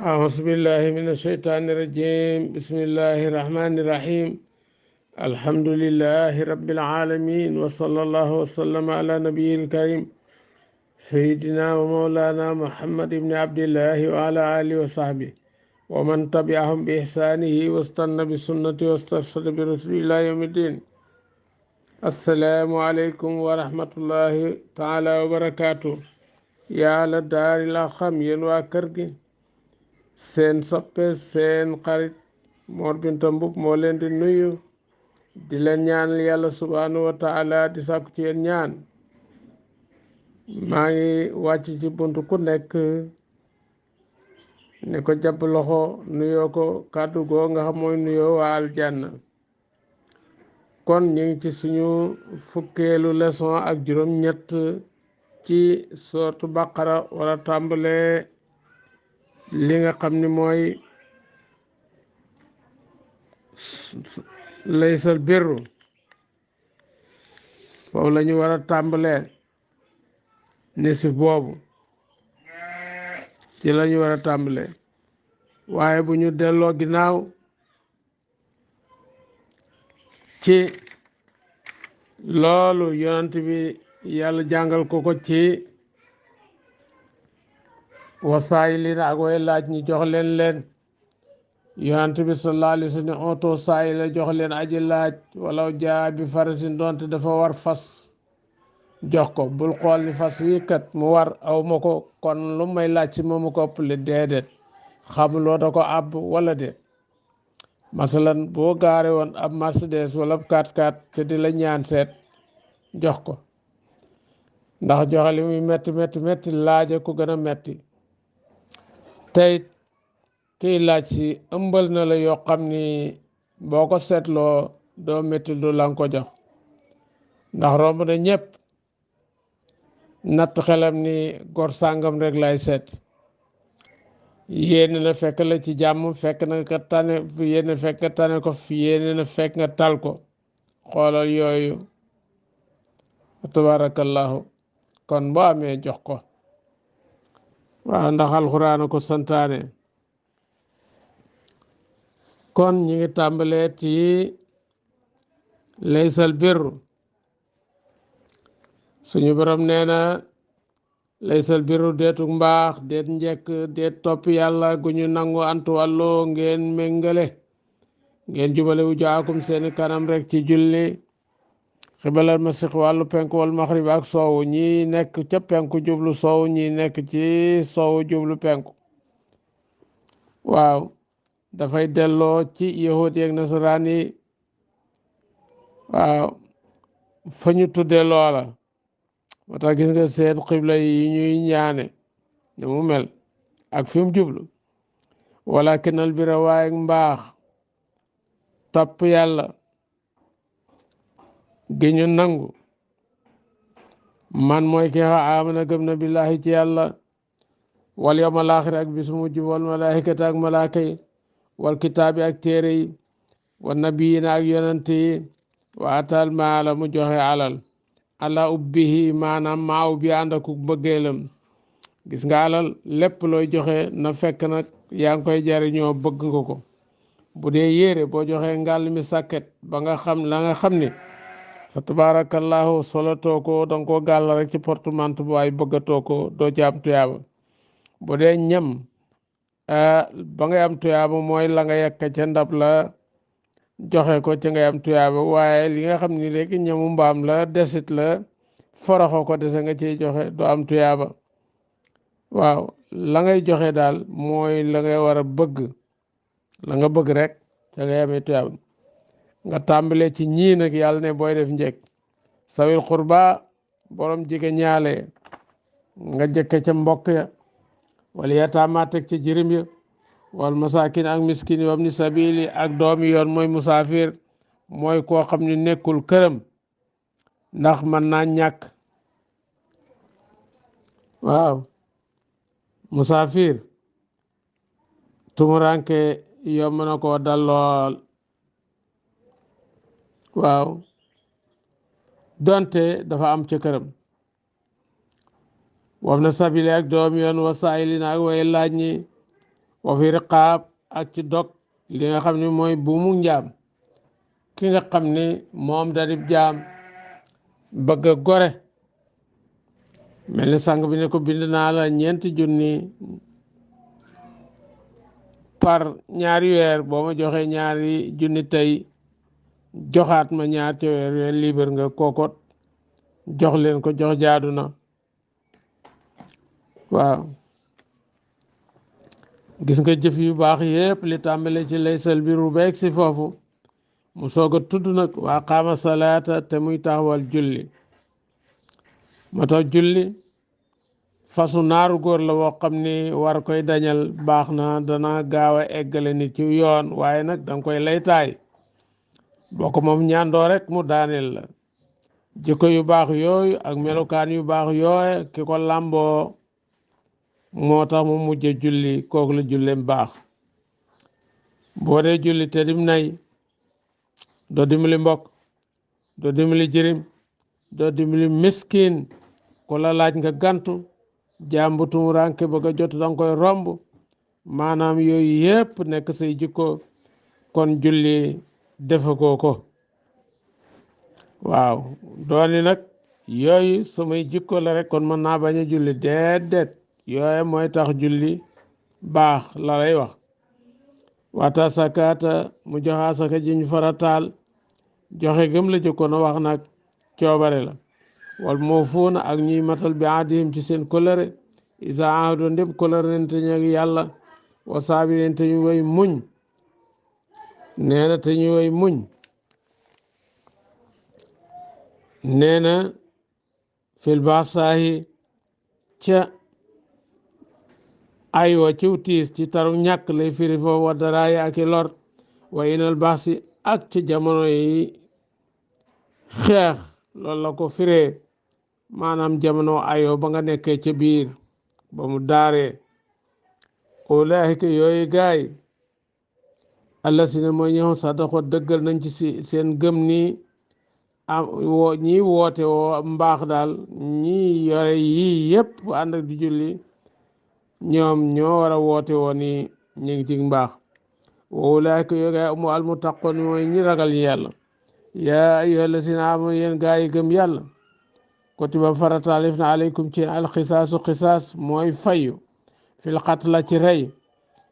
أعوذ بالله من الشيطان الرجيم بسم الله الرحمن الرحيم الحمد لله رب العالمين وصلى الله وسلم على نبي الكريم سيدنا ومولانا محمد بن عبد الله وعلى آله وصحبه ومن تبعهم بإحسانه واستنى بسنته واسترشد برسول الله يوم الدين السلام عليكم ورحمة الله تعالى وبركاته يا على الدار الأخم ينوى كرجي seen soppe seen xarit Mor Binta Mbub moo leen di nuyu di leen ñaanal yàlla subhanahu wa taala di sàkku ci yéen ñaan maa ngi wàcc ci buntu ku nekk ne ko jàpp loxo nuyoo ko kàddu goo nga xam mooy nuyoo waa aljanna kon ñu ngi ci suñu fukkeelu leçon ak juróom ñett ci sooratu baqara wala tàmbale li nga xam ni mooy laysal birru foofu la ñu war a tàmbalee nisif boobu ci la ñu war a tàmbalee waaye bu ñu delloo ginnaaw ci loolu yonent bi yàlla jàngal ko ci wasaayilina ak way laaj ñi jox leen yonent bi sallallahu alayhi wa sallam oto saayila jox leen aji laaj walaw jaa bi farasin doonte dafa war fas jox ko bul xool ni fas wi kat mu war aw ma ko kon lu may laaj si moomu ko ëppale déedéet xamuloo da ko àbb wala déet masalan boo gaare woon ab Mercedes wala ab 4x4 te di la ñaan seet jox ko ndax joxe li muy metti laaja ko gën a metti tey kiy laaj si ëmbal na la yoo xam ni boo ko seetloo doo métti du la ko jox ndax romb na ñëpp natt xelam ni gor sàngam rek lay seet yéene na fekk la ci jàmm fekk na nga tane yéene fekk nga tane ko yéene na fekk nga tal ko xoolal yooyu tabarakallahu kon boo amee jox ko waaw ndax alxuraan ko santaane kon ñi ngi tàmbalee ci laysal birru suñu borom nee na laysal birru deetuk mbaax deet njekk deet topp yàlla gu ñu nangu antu wàlloo ngeen méngale ngeen jubale wu jaakum seeni kanam rek ci julli xibalal masiq wàllu penku wal maxrib ak soowu ñi nekk ca penku jublu soowu ñi nekk ci soowu jublu penku waaw dafay delloo ci yahud yeeg nasaraan yi waaw fa ñu tuddee loola moo tax gis nga seen xibla yi ñuy ñaane ne mu mel ak fi mu jublu walakinal birra waaye mbaax topp yàlla gi ñu nangu man mooy ki xa amana gëm na billahi ci yàlla wal yawmal aaxir ak bis mujj wal malaikata ak malaaka yi wal kitaabi ak téere yi wa nabiyiina ak yonent yi wa atal maala mu joxe alal ala ubbihi maanaam maa ubbi ànd ak bëggeelam gis nga alal lépp looy joxe na fekk nag yaa ngi koy jariñoo bëgg nga ko bu dee yére boo joxee ngàll mi sàkket ba nga xam la nga xam ni fa tabarakallahu solatoo ko danga ko gàll rek ci portemante bu ay bëggatoo ko doo ci am tuyaaba bu dee ñam ba ngay am tuyaaba mooy la nga yekk ca ndab la joxe ko ca ngay am tuyaaba waaye li nga xam ni léegi ñamu mbaam la desit la foroxo ko dese nga ciy joxe doo am tuyaaba waaw la ngay joxe daal mooy la ngay war a bëgg la nga bëgg rek ca ngay amee tuyaaba nga tàmbalee ci ñii nag yàlla ne booy def njëkk sawil xurba borom jige ñaale nga jëkke ca mbokk ya wala yataama teg ci jirim ya wal masakin ak miskin yi wam ni sabili ak doomi yoon mooy musaafir mooy koo xam ni nekkul këram ndax mën naa ñàkk waaw musaafir tumuranke yomb na koo dal lool waaw donte dafa am ca këram wam na sabili ak doom yoon wa saayilina ak way laaj ñi wa fi riqaab ak ci dog li nga xam ne mooy buumu njaam ki nga xam ne moom darib jaam bëgg a gore mel ni sang bi ne ko bind naa la 4,000 par ñaari weer boo ma joxee 2,000 tey joxaat ma ñaar ca weer libre nga kookot jox leen ko jox jaadu na waaw gis nga jëf yu baax yépp li tàmbale ci laysal biru beeg si foofu mu soog a tudd nag waa qaama salaata te muy taxawal julli moo tax julli fasu naaru góor la woo xam ni war koy dañal baax na dana gaaw a eggale nit ci yoon waaye nag danga koy laytaay boo ko moom ñaandoo rek mu daaneel la jikko yu baax yooyu ak melokaan yu baax yooyu ki ko làmboo moo tax mu mujj julli kooku la julleem baax boo dee julli te dim nay doo dimbali mbokk doo dimbali jirim doo dimbali miskin ku la laaj nga gantu jàmbutum ranke bëgg a jot danga koy romb maanaam yooyu yépp nekk say jikko kon julli defagoo ko waaw dooni nag yooyu samay jikko la rek kon mën naa bañ a julli déedéet yooyu mooy tax julli baax la lay wax wata sakata mu joxe asaka ji ñu farataal joxe gëm la jëkkoon a wax nag coobare la wal moo fuuna ak ñuy matal bi aadihim ci seen kolëre isa ahdo ndem kolëre nente ñu ak yàlla wa saabirin te ñu way muñ nee na te ñu way muñ nee na fil baax saahi ca aywa ciw tiis ci taru ñàkk lay firi foofu wa daraayi ak i lor wa inal baax si ak ci jamono yi xeex loolu la ko firee maanaam jamono ayoo ba nga nekkee ca biir ba mu daaree ulaahika yooyu gaay allasina mooy ñëw sadaqo dëggal nañ ci seen gëm ni ñii woote woo mbaax daal ñii yore yii yépp ànd ak di julli ñoom ñoo war a woote woo ni ñu ngi ci mbaax wa ulaahika yooyu gaay umu almuttaqoon mooy ñi ragal yàlla yaa ayyuhal lazina aamanu yéen gaa yi gëm yàlla kutiba farataalif na aleykum ci alxisaasu xisaas mooy fayu fil qatla ci rey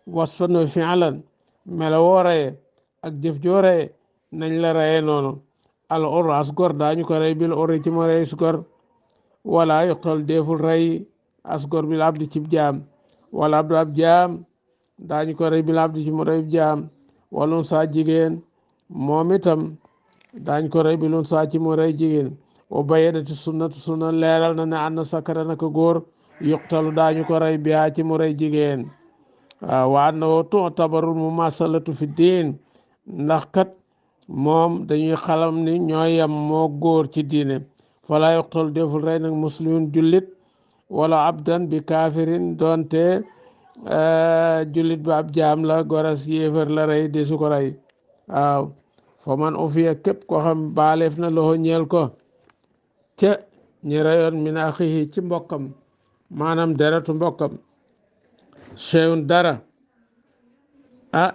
wasfano fi'lan mela woo reye ak jëf joo reye nañ la reye noonu al or as gor daañu ko rey bil ori ci ma rey as gor wala yuqtal deeful rey as gor bil abdi ci jaam wala abdu ab jaam daañu ko rey bil abdi ci ma rey jaam walun saa jigéen moom itam daañ ko rey bi loon saa ci mu rey jigéen o bayyadati sunnatu sunna leeral na ne ànd sakara naka góor yuqtalu daañu ko rey bihaa ci mu rey jigéen waaw wa annahu tu'tabarul mumasalatu fi diin ndax kat moom dañuy xalam ni ñooy yam moo góor ci diine fala yuqtalu deful rey nag muslimun jullit wala abdan bi kaafirin doonte jullit ba ab jaam la goras yéefar la rey de su ko rey waaw fa man ufiya képp ko xam baaleef na loxo ñeel ko ca ñi reyoon min axihi ci mbokkam maanaam deretu mbokkam cheyun dara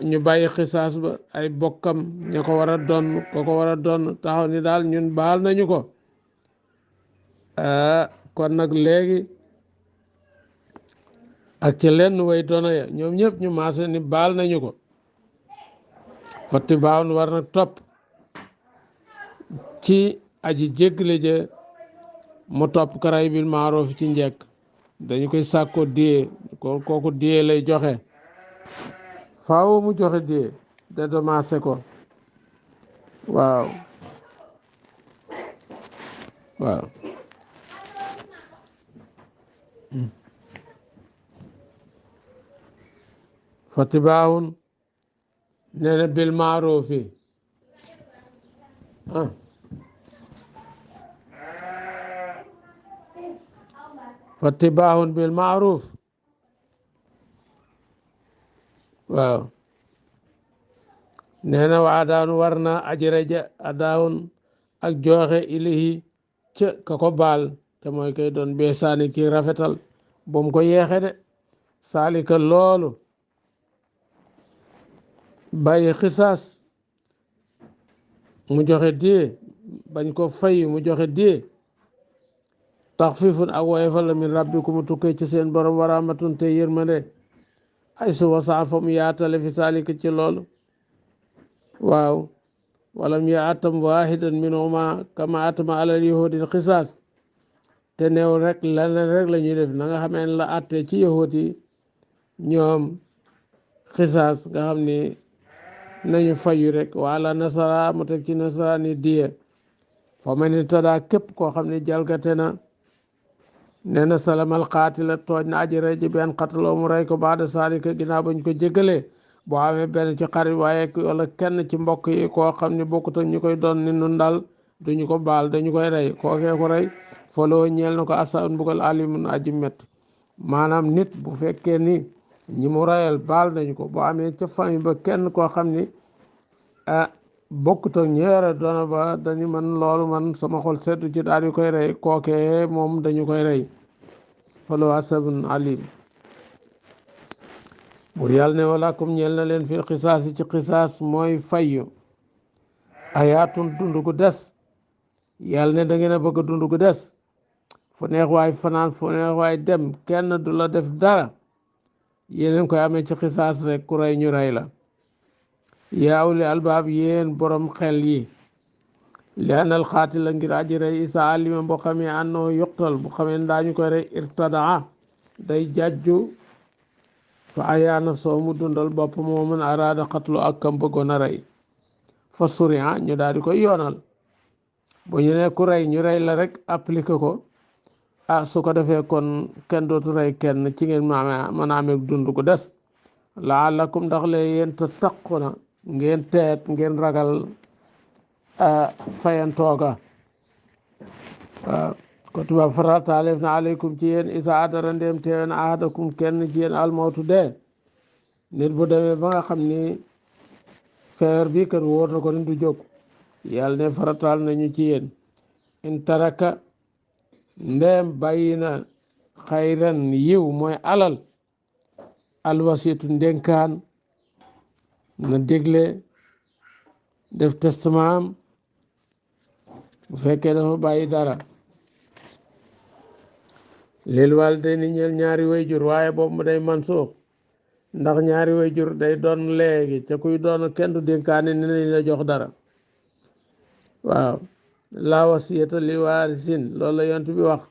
ñu bàyyi xisaas ba ay bokkam ña ko war a donn ko war a donn taxaw ni daal ñun baal nañu ko kon nag léegi ak ci lenn way doona ya ñoom ñëpp ñu maase ni baal nañu ko fatti baawun war nag topp ci aji jéggale je mu topp karay bil maaroof ci njekk dañu koy sàkkoo diyee kooku diyee lay joxe faaw mu joxe diyee de dommage ko waaw fatti baawun nee na bil maarufi fattibaaxun bil maaruf waaw nee na wa adaawun war na ajiraja adaawun ak joxe ilahi ca ka ko baal te mooy koy doon bee saani kii rafetal bom ko yeexe de saalika loolu bàyyi xisaas mu joxe dee bañ ko fay mu joxe dee taxfifun ak woyefal la min rabbikum mu tukkee ci seen borom wa rahmatun te yërmande ay su wasaa fa mu yaatale fi saalika ci loolu waaw walam yaatam waahidan minhuma kama atama alal yahudin xisaas te neew rek leneen rek la ñuy def na nga xamee ne la àttee ci yahud yi ñoom xisaas nga xam ni nañu fayu rek wala nasara mu teg ci nasara ni diye fa ma ni tadaa képp koo xam ne jalgate na nee na salamal qaatila tooñ na aji rey ji benn xataloo mu rey ko baada saalika ginnaaw bañ ko jégalee boo amee benn ci xarit waaye wala kenn ci mbokk yi koo xam ne bokkut ak ñu koy doon ni nun daal duñu ko baal dañu koy rey kookee ko rey foloo ñeel na ko asa mbugal alimun aji metti maanaam nit bu fekkee ni ñi mu reyal baal nañu ko boo amee ca famille ba kenn koo xam ni bokkut ak ñeere doona ba dañu man loolu man sama xol seddu ci daal di koy rey kookee moom dañu koy rey foloo asabun alim bur yàlla ne walakum ñeel na leen fil xisaas yi ci xisaas mooy fayyu ayaatun dund gu des yàlla ne da ngeen a bëgg dund gu des fu neex waay fanaan fu neex waay dem kenn du la def dara yéeneen koy amee ci xisaas rek ku rey ñu rey la yaa uli albaab yéen borom xel yi li anal xaatil la ngir aji rey isa alima boo xamee ànnoo yuqtal bu xamee daañu koy rey irtadaa day jàjju fa ayaana soo mu dundal bopp moo mën araada xatlu ak kam bëggoon a rey fa suriya ñu daal di koy yoonal bu ñu ne ku rey ñu rey la rek appliqué ko su ko defee kon kenn dootu rey kenn ci ngeen mën a amee dund gu des laalakum ndax lee yéen te taqu na ngeen teet ngeen ragal fayantooga waaw ko tubaab farataaleef na aleykum ci yéen isa adara ndéem teewen ahadakum kenn ci yéen almawtu dee nit bu demee ba nga xam ni feebar bi kat wóor na ko ni du jóg yàlla ne farataal nañu ci yéen in taraka ndéem bàyyi na xayran yiw mooy alal alwasitu ndénkaan na dégle def testament bu fekkee dafa bàyyi dara lil waalidayni ñeel ñaari wayjur waaye boobu mu day mansuux ndax ñaari wayjur day doon léegi ca kuy doon kenn du dénkaane ne nañ la jox dara waaw laa wasiyata li waarisin loolu la yont bi wax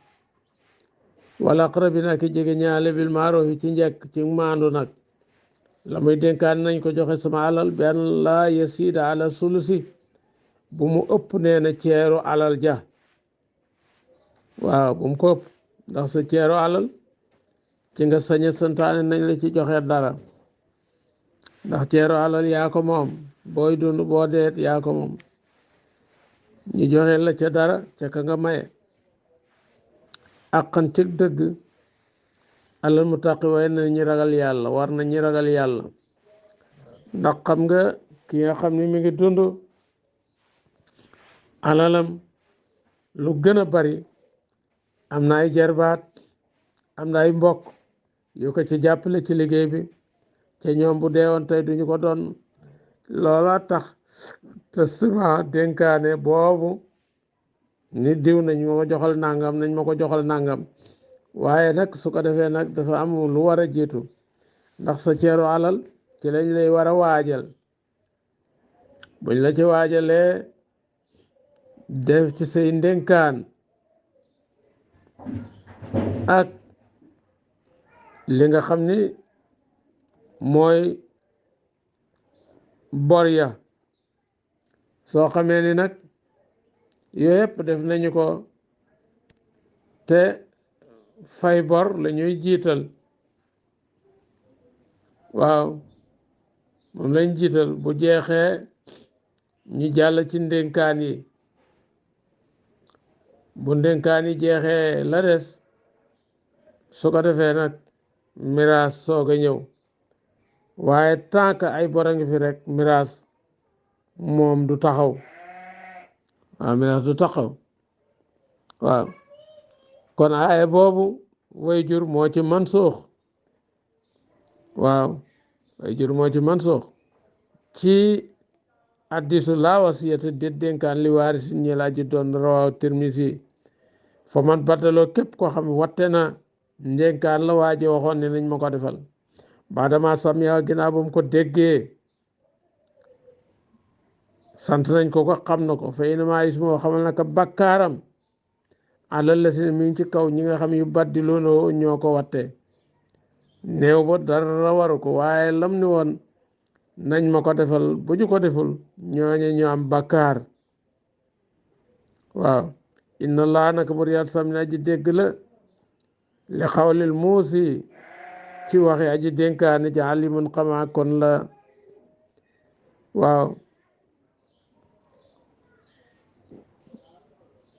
wala aqrabina ki jege ñaale bil maarufi ci njekk ci maandu nag la muy dénkaan nañ ko joxe sama alal benn laa yasiida ala sulusi bu mu ëpp nee na ceeru alal ja waaw bu mu ko ëpp ndax sa ceeru alal ci nga saña santaane nañ la ci joxe dara ndax ceeru alal yaa ko moom booy dund boo deet yaa ko moom ñu joxe la ca dara ca ka nga maye àqan ci dëgg alal mu taqi way na ñi ragal yàlla war na ñi ragal yàlla ndax xam nga ki nga xam ni mi ngi dund alalam lu gën a bari am na ay jarbaat am na ay mbokk yu ko ci jàppale ci liggéey bi te ñoom bu deewoon tey duñu ko doon loola tax testament dénkaane boobu ni diw nañ ma ko joxal nangam nañ ma ko joxal nangam waaye nag su ko defee nag dafa am lu war a jiitu ndax sa ceeru alal ci lañ lay war a waajal buñ la ci waajalee def ci say ndénkaan ak li nga xam ni mooy bor ya soo xamee ni nag yooyu yëpp def nañu ko te fay bor la ñuy jiital waaw moom lañ jiital bu jeexee ñu jàll ci ndénkaan yi bu ndénkaan yi jeexee la des su ko defee nag miraas soog a ñëw waaye tant que ay bor a ngi fi rek miraas moom du taxaw waaw miraas du taxaw waaw kon aaye boobu wayjur moo ci mansuux waaw wayjur moo ci mansuux ci addisu laa wasiyata déet dénkaan li waari si ñeel aji doon rawaw Tirmisi fa man baddaloo képp koo xam ne watte na ndénkaan la waaji waxoon ne nañ ma ko defal baadama samiya ginnaaw ba mu ko déggee sant nañ ko xam na ko fa inama ismoo xamal naka bakkaaram alal la si mi ngi ci kaw ñi nga xam yu baddiloonoo ñoo ko watte néew ba dara waru ko waaye lam ni woon nañ ma ko defal bu ñu ko deful ñooñe ñu am bakkaar waaw inna allah naka bur yàlla sam ne aji dégg la li xawlil muusi ci waxi aji dénkaane ci alimun xamaa kon la waaw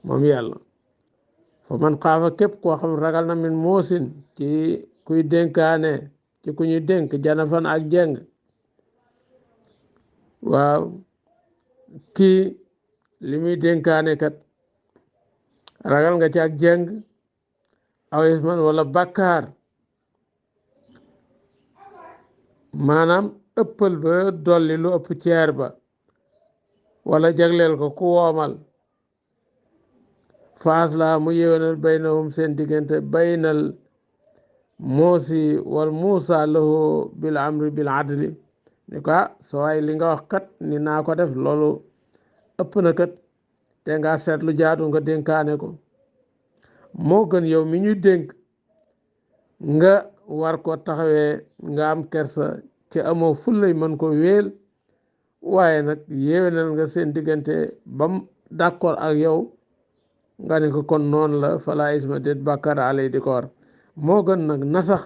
moom yàlla fa man xaafa képp koo xam ragal na min muusin ci kuy dénkaane ci ku ñuy dénk janafan ak jeng waaw kii li muy dénkaane kat ragal nga ci ak jeng aw isman wala bakkaar maanaam ëppal ba dolli lu ëpp ceer ba wala jagleel ko ku woomal faas la mu yéwénal baynahum seen diggante baynal muusi wal muusa lahu bil amri bil adli ni ko soo waay li nga wax kat ni naa ko def loolu ëpp na kat te nga seetlu jaadu nga dénkaane ko moo gën yow mi ñu dénk nga war ko taxawee nga am kersa ci amoo fullay mën ko wéel waaye nag yéwénal nga seen diggante bam d'accord ak yow nga ne ko kon noonu la fala isma déet bàkkar alay di ko war moo gën nag nasax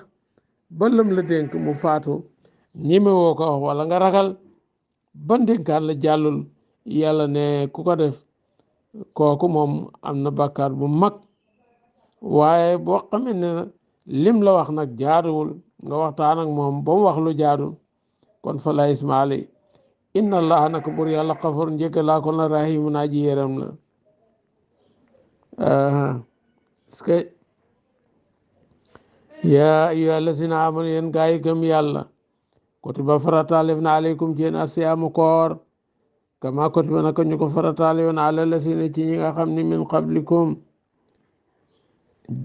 ba lëm la dénk mu faatu ñemewoo ko wax wala nga ragal ba ndénkaan la jàllul yàlla ne ku ko def kooku moom am na bàkkaar bu mag waaye boo xamee ne lim la wax nag jaaduwul nga waxtaan ak moom ba mu wax lu jaadu kon fa la isma alay inna allaha naka bur yàlla xafur njëkkalaa kon la rahimu naa ji yéram la parce que yaa ayyuha allazina amanu yéen gaa yi gëm yàlla kutiba farataalif na aleykum ci yéen asiyaamu koor kama kutiba naka ñu ko farataale woon ala lazina ci ñi nga xam ni min qablikum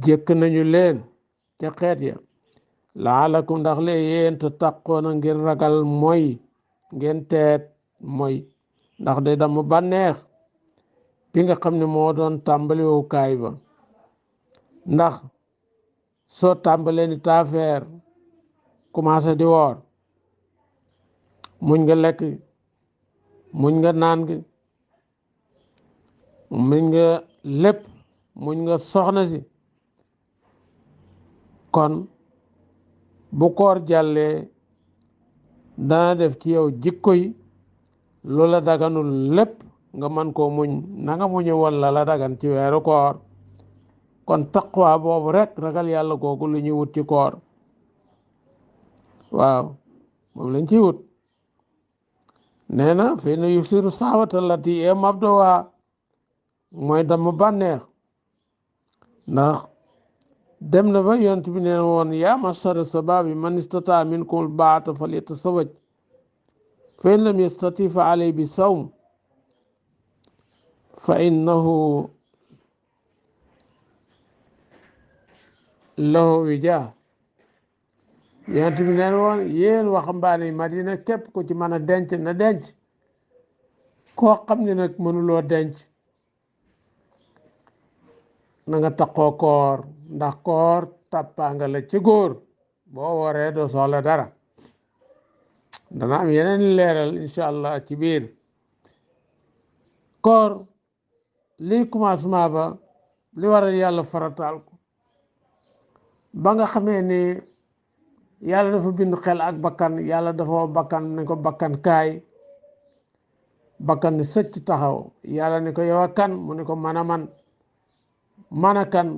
jëkk nañu leen ca xeet ya laalakum ndax lee yéen te taqoona ngeen ragal mooy ngeen teet mooy ndax day dama bànneex bi nga xam ne moo doon tàmbaliwukaay ba ndax soo tàmbalee ni taafeer commencé di woor muñ nga lekk muñ nga naan gi muñ nga lépp muñ nga soxna si kon bu koor jàllee dana def ci yow jikko yi loola daganul lépp nga mën koo muñ na nga muñe walla la dagan ci weeru koor kon taqwa boobu rek ragal yàlla googu lu ñuy wut ci koor waaw moom lañ ciy wut nee na fay na yusiru saawata lati e mabdowa mooy dama bànneex ndax dem na ba yonent bi neen woon yaa mashara sababi man istata minkum baata falyatasawaj fa in lam yastati fa alay bi sawm fa innahu lahu wija yonent bi neen woon yéen waxambaane yi Madina képp ku ci mën a denc na denc koo xam ne nag mënuloo denc na nga taqoo koor ndax koor tàppaanga la ci góor boo waree doo soxla dara dana am yeneen leeral incha allah ci biir koor lii commencement ba li waral yàlla farataal ko ba nga xamee ni yàlla dafa bind xel ak bakkan yàlla dafa bakkan ne ko bakkan kaay bakkan ni sëcc taxaw yàlla ni ko yow a kan mu ni ko man a man a kan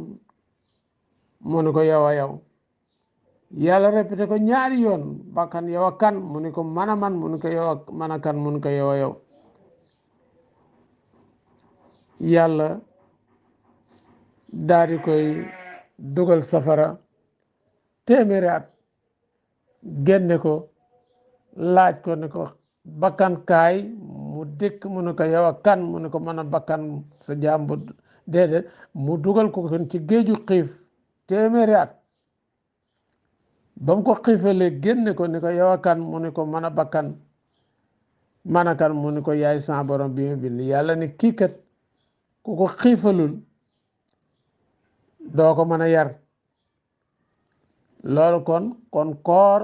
mu ni ko yow a yow yàlla répété ko ñaari yoon bakkan yow a kan mu ni ko man a man mu ni ko yow a man a kan mu ni ko yow a yow yàlla daal di koy dugal safara téeméeri at génne ko laaj ko ne ko bakkan kaay mu dëkk mu ne ko yow a kan mu ne ko mën a bakkan sa jàmbu déedéet mu dugal ko kon ci géeju xiif téeméeri at ba mu ko xiifalee génne ko ni ko yow a kan mu ne ko mën a bakkan mën a kan mu ne ko yaay sa borom bi ma bind yàlla ni kii kat ku ko xiifalul doo ko mën a yar loolu kon koor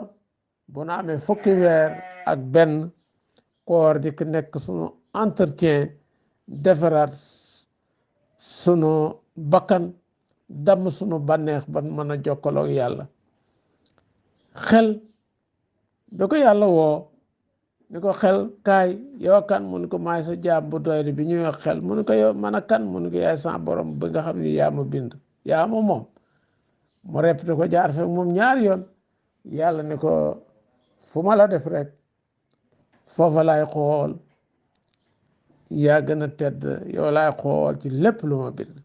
bu na amee fukki weer ak benn koor di nekk sunu entretien defaraat sunu bakkan damm sunu bànneex ban mën a jokkaloo yàlla xel da ko yàlla woo ni ko xel kaay yow kan mu ni ko maay sa jaam bu doy bi ñuy wax xel mu ni ko yow man a kan mu ni ko yaay sa borom bi nga xam ni yaa ma bind yaa ma moom mu répété ko jaar fekk moom ñaari yoon yàlla ni ko fu ma la def rek foofa laay xool yaa gën a tedd yow laay xool ci lépp lu ma bind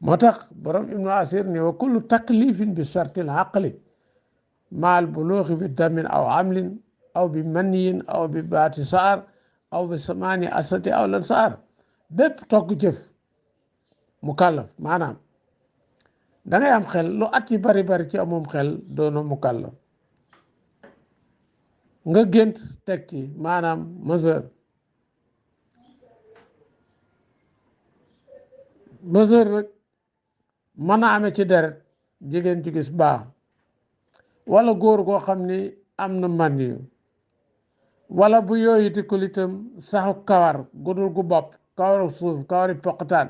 moo tax borom ibnu asir ni wa kullu taklifin bi sartil aqli maal buluuxi bi damin aw amlin aw bi maniyin aw bi baati saar aw bi samaani asati aw lan saar bépp togg jëf mu kàllaf maanaam dangay am xel lu at yi bari bari ci amum xel doono mu kàllaf nga gént teg ci maanaam mesure rek mën na amee ci deret jigéen ju gis baax wala góor goo xam ni am na man yu wala bu yooyu dikkul itam saxu kawar gudul gu bopp kawaru suuf kawari poqataan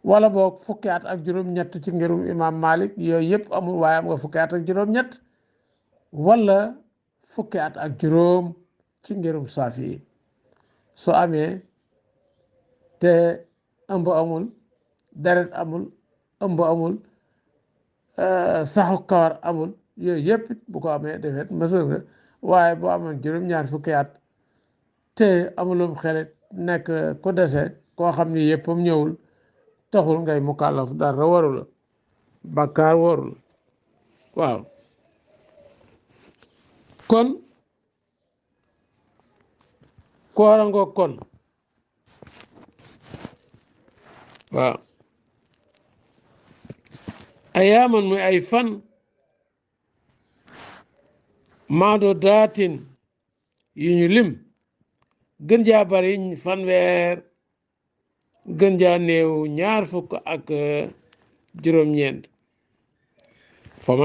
wala boog fukki at ak juróom-ñett ci ngirum imam Malik yooyu yëpp amul waaye am nga fukki at ak juróom-ñett wala fukki at ak juróom ci ngirum Saafi yi su amee te ëmb amul deret amul ëmb amul saxu kawar amul yooyu yëpp bu ko amee defet mësal nga waaye boo amoon juróom-ñaar fukki at te amulum xelit nekk ku dese koo xam ni yëppam ñëwul taxul ngay mukallaf dara waru la bàkkaar waru la waaw kon koora ngoog kon waaw ayaaman muy ay fan maado daatin yu ñu lim gën jaa bari fanweer gën jaa néew ñaar fukk ak juróom-ñeent